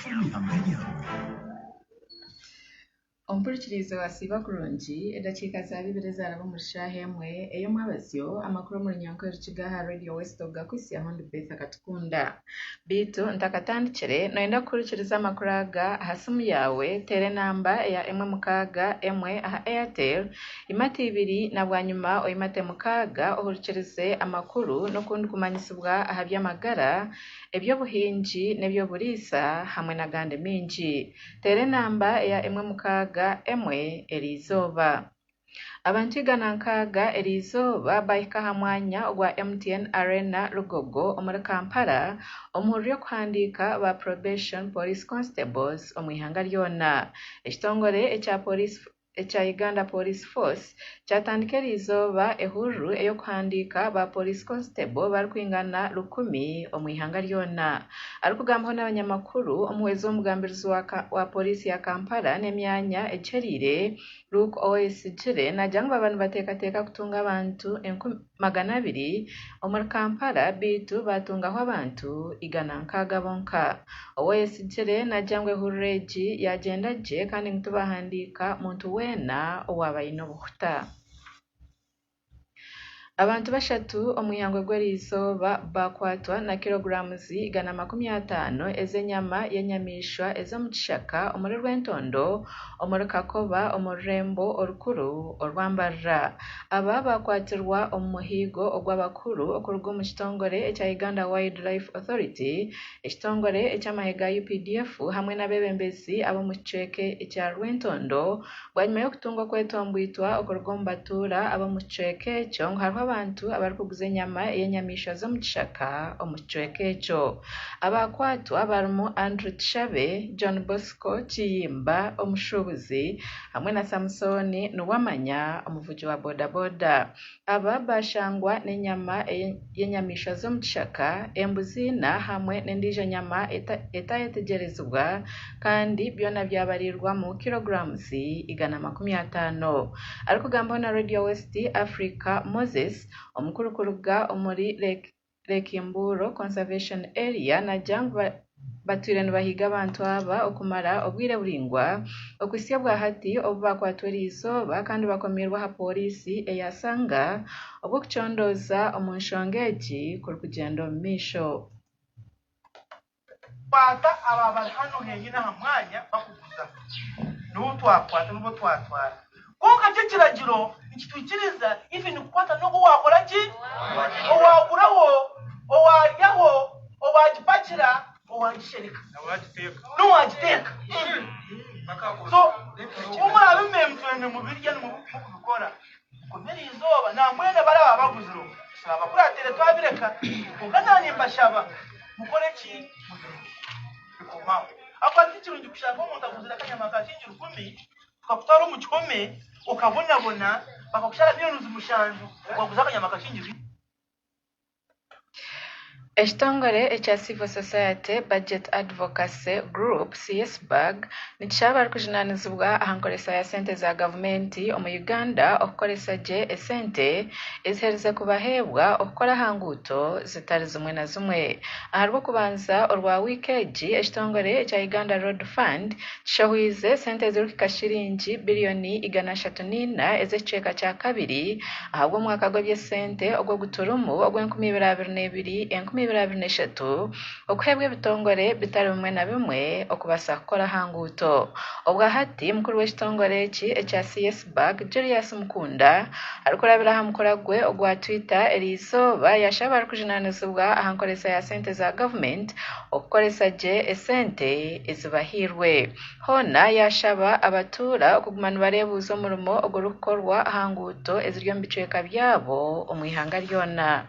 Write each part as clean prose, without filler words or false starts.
Omu ihanga ryawe. Ompurikiriize wasiiba kurungi, edakiika zaaba ibiri ezaaraba omuri shaaha emwe ey'omwabazyo, amakuru omuri Nyankore Rukiga aha Radio West ogakuhitsyaho ndi Bertha Katukunda. Beitu ntakatandikire, noyenda kuhurikiriza amakuru aga aha simu yaawe, teera enamba eya emwe mukaaga emwe aha Airtel, imata ibiri na bwanyima oimate mukaaga ohurikirize amakuru n'okundi kumanyisibwa aha by'amagara, eby'obuhingi n'eby'oburiisa hamwe n'agandi maingi. Teera enamba eya emwe mukaaga emwe eriizooba. Abantu 160 eriizooba baahika aha mwanya ogwa MTN Arena Lugogo omuri Kampala omu hururu y'okuhandiika ba Probation Police Constables omu ihanga ryona. Ekitongore ekya Police ekya Uganda Police Force kyatandika eriizooba ehururu ey'okuhandiika ba Police Constable barikwingana 1000 omu ihanga ryona. Arikugambaho n'abanyamakuru, omuhwezi w'omugambirizi wa Poliisi ya Kampala n'emyanya egiheriire, Luke Owoyesigyire naagira ngu baaba nibateekateeka kutunga abantu 200 omuri Kampala beitu baatungaho abantu 160 bonka. Owoyesigyire naagira ngu ehururu egi yaagyenda gye kandi ngu tibahandiika muntu weena owaaba aine obuhuta. Abantu bashatu omu ihangwe gw'eriizooba baakwatwa na kiloguramuzi 150 ez'enyama y'enyamaishwa ez'omu kishaka omuri Rwentondo omuri Kakoba omu rurembo orukuru orwa Mbarara. Aba baakwatirwa omu muhiigo ogw'abakuru okuruga omu kitongore ekya Uganda Wildlife Authority, ekitongore eky'amahe ga UPDF hamwe n'abeebembezi ab'omu kicweka ekya Rwentondo bwanyima y'okutunga okwetombwitwa okuruga omu batuura ab'omu kicweka ekyo ngu hariho abantu abarikuguza enyama ey'enyamaishwa z'omu kishaka omu kicweka ekyo. Abakwatwa barimu Andrew Tushabe, John Bosco Kiyimba omushuubuzi hamwe na Samson Nuwamanya omuvugi wa bodaboda. Aba baashangwa n'enyama y'enyamaishwa z'omu kishaka, embuzi ina hamwe n'endiijo nyama etayetegyerezibwa kandi byona byabariirwamu kiloguramuzi 150. Arikugambaho na Radio West Africa Moses, omukuru kuruga omuri Lekimburo Conservation Area naagira ngu batwire nibahiiga abantu aba okumara obwire buraingwa okuhitsya obwa hati obu baakwatwa eriizooba kandi bakomiirwe aha pooriisi eya Sanga obwo okucondooza omu nshonga egi kurikugyenda omu maisho. Kwata aba bari hanu henyine aha mwanya bakuguza, nibo twakwata nibo twatwara. Kwonka kyo ekiragiro nikitwikiriza even kukwata n'ogu owakora ki? Owaguraho, owaryaho, owagipakira, owagishereka n'owagiteeka. So ku muraabe mwemwe nimubirya nimubikora, Mugume eriizooba nambwenu abari aba baguzire turabakuratire twabireka kwonka naanye mbashaba mukore ki mubireke bigume aho ahakuba tikirungi kushanga omuntu aguzire akanyama ka shilingi rukumi tukakutwara omu kihome okabonabona bakakushara miliyoni 7 ngu waguza akanyama ka shilingi rukumi. Ekitongore ekya Civil Society Budget Advocacy Group, CSBAG, nikishaba abarikujunaanizibwa aha nkoresa ya sente za gavumenti omu Uganda okukoresa gye esente eziherize kubaheebwa okukora aha nguuto zitari zimwe na zimwe. Aharw'okubanza orwa wiiki egi, ekitongore ekya Uganda Road Fund kishohoize sente ezirikuhika shiringi biriyoni 304 ez'ekicweka kya kabiri ahabw'omwaka gw'eby'esente ogw'oguturimu ogw'enkumi ibiri abiri n'ebiri enkumi ibiri abiri n'eshatu okuheebwa ebitongore bitari bimwe na bimwe okubaasa kukora aha nguuto. Obwa hati mukuru w'ekitongore eki ekya CS Bank, Julius Mukunda arikurabira aha mukura gwe ogwa Twitter eriizooba yaashaba abarikujunaanizibwa aha nkoresa ya sente za gavumenti okukoresa gye esente ezibahairwe. Hoona yaashaba abatuura okuguma nibareebuuza omurimo ogurikukorwa aha nguuto eziri omu bicweka byabo omu ihanga ryona.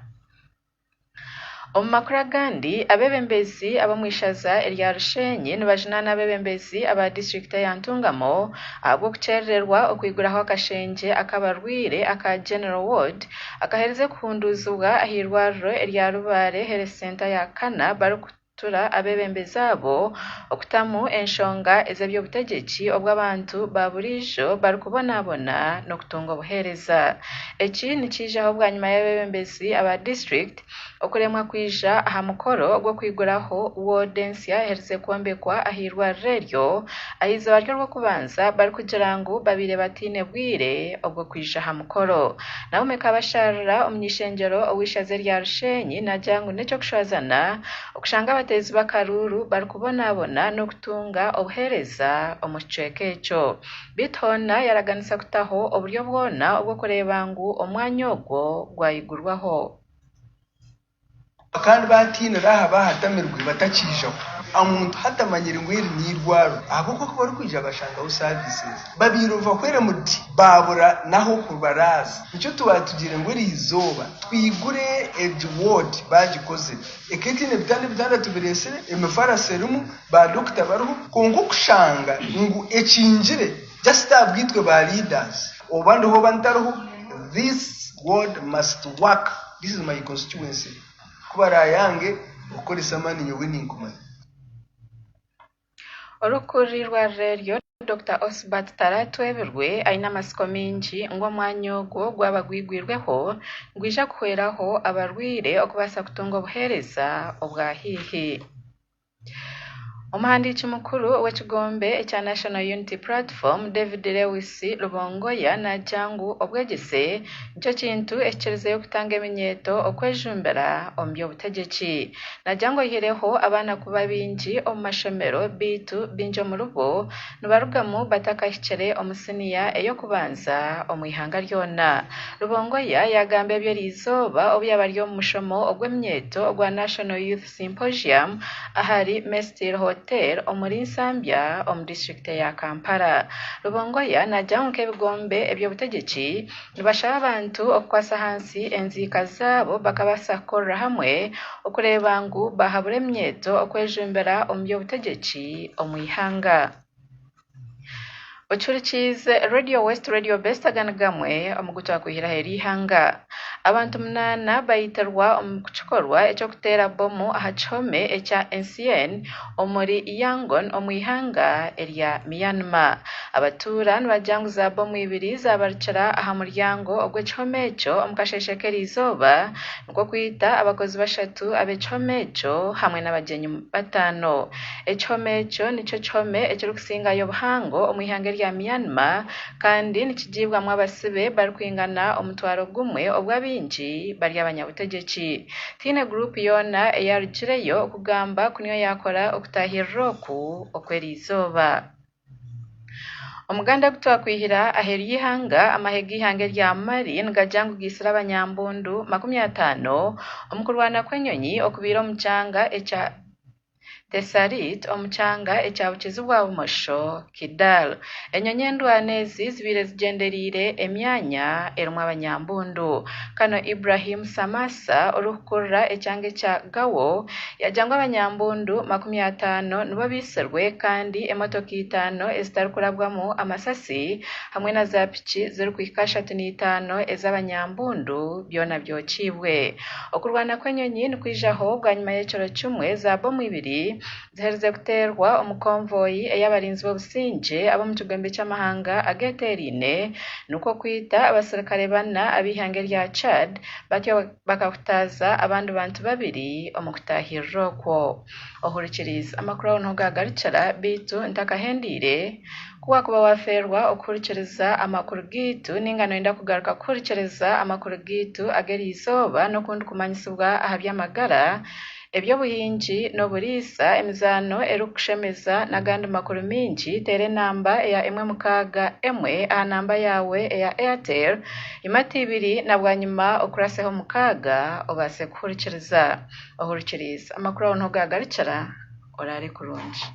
Omu makuru agandi, abeebembezi ab'omu ishaza erya Rushenyi nibajunaana abeebembezi aba disiturikiti eya Ntungamo ahabw'okukyerererwa okwiguraho akashengye ak'abarwaire aka General Ward akaherize kuhunduuzibwa ah'eirwariro erya Rubare Health Centre ya kana. Tura abeebembezi abo okutamu enshonga ez'eby'obutegyeki obwo abantu ba buriijo barikubonabona n'okutunga obuheereza. Eki nikiijaho bwanyima y'abeebembezi aba disiturikiti okuremwa kwija aha mukoro gw'okwiguraho woodi ensya eherize kwombekwa ah'eirwariro eryo aha izooba ry'orwokubanza barikugira ngu babaire bataine bwire obw'okwija aha mukoro. Naomi Kabasharira omuny'eishengyero ow'eishaza erya Rushenyi naagira ngu n'eky'okushwazana okushanga abateezi b'akaruuru barikubonabona n'okutunga obuheereza omu kicweka ekyo. Beitu hoona yaraganisa kutaho oburyo bwona obw'okureeba ngu omwanya ogwo gwayigurwaho. Kandi baatiinire aha bahatamirwe batakiijaho. Omuntu hati amanyire ngu eri n'eirwariro ahabw'okuba ku barikwija bashangaho services. Babaire overwhelmed baabura n'ah'okubaraaza. Nikyo twatugire ngu eriizooba twigure egi ward baagikozire. Ekaba etaine ebitanda, ebitanda tubireetsire, emifaarasi erimu, ba dokita bariho kwonka okushanga ngu ekingire just ahabw'itwe ba leaders oba ndiho oba ntariho, this ward must work. This is my constituency ku barayange okukoresa amaani nyowe ninkumanya. Orikukurira eirwariro eryo, Dokita Osbert Taratwebirwe aine amatsiko maingi ngu omwanya ogwo gwaba gwigwirweho nigwija kuhweraho abarwaire okubaasa kutunga obuheereza obwa haihi. Omuhandiiki mukuru w'ekigombe ekya National Unity Platform, David Lewis Rubongoya naagira ngu obwegyese nikyo kintu ekikirizeyo kutanga eminyeeto okwejumbira omu by'obutegyeki. Naagira ngu oihireho abaana kuba baingi omu mashomero beitu baingi omuribo nibarugamu batakahikire omu siniya ey'okubanza omu ihanga ryona. Rubongoya yaagamba ebi eriizooba obu yaaba ari omu mushomo ogw'eminyeeto ogwa National Youth Symposium ahari Mestil Hotel omuri Nsambya omu disiturikiti eya Kampala. Rubongoya naagira ngu nk'ebigombe eby'obutegyeki nibashaba abantu okukwasa ahansi enziika zaabo bakabaasa kukorera hamwe okureeba ngu baahabura eminyeeto okwejumbira omu by'obutegyeki omu ihanga. Okihurikiize Radio West Radio Best aga ni gamwe omu gu twakwihire aheeru y'eihanga. Abantu munaana baitirwa omu kikorwa eky'okuteera bomu aha kihome ekya Insein omuri Yangon omu ihanga erya Myanmar. Abatuura nibagira ngu za bomu ibiri zaabarukira aha muryango ogw'ekihome ekyo omu kasheeshe k'eriizooba nikwo kwita abakozi bashatu ab'ekihome ekyo hamwe n'abagyenyi bataano. Ekihome ekyo nikyo kihome ekirikusingayo obuhango omu ihanga erya Myanmar kandi nikigiibwamu abasibe barikwingana omutwaro gumwe obwo abaingi bari abanyabutegyeki. Tihaine guruupu yoona eyarugireyo kugamba ku niyo yaakora okutaahirira oku okw'eriizooba. Omuganda ogu twakwihira aheeru y'eihanga, amahe g'eihanga erya Mali nigagira ngu gaitsire abanyambundu 50 omu kurwana kw'enyonyi okubaire omu kyanga ekya Tessalit omu kyanga ekya bukiizi-bwa-bumosho, Kidal. Enyonyi endwana ezi zibaire zigyendereire emyanya erimu abanyambundu. Kano Ibrahim Samassa orikukurira ekyanga ekya Gao yaagira ngu abanyambundu 50 nibo baitsirwe kandi emotoka itaano ezitarikurabwamu amasasi hamwe na zaapiki zirikuhika 35 ez'abanyambundu byona byokiibwe. Okurwana kw'enyonyi nikwijaho bwanyima y'ekiro kimwe zaabomu ibiri ziherize kuteerwa omu konvoyi ey'abarinzi b'obusingye ab'omu kigombe ky'amahanga ageeteeraine nikwo kwita abaserukare bana ab'eihanga erya Chad batyo bakahutaaza abandi bantu babiri omu kutaahirira okwo. Ohurikiriize amakuru aho niho gaagarukira beitu ntakahendeire ku waakuba waafeerwa okuhurikiriza amakuru gaitu nainga nooyenda kugaruka kuhurikiriza amakuru gaitu ag'eriizooba n'okundi kumanyisibwa aha by'amagara, eby'obuhingi n'oburiisa, emizaano erikukushemeza n'agandi makuru maingi, teera enamba eya emwe mukaaga emwe aha namba yaawe eya Airtel, imata ibiri na bwanyima okuraseho mukaaga obaase kuhurikiriza. Ohurikiriize amakuru aho niho gaagarukira, oraare kurungi.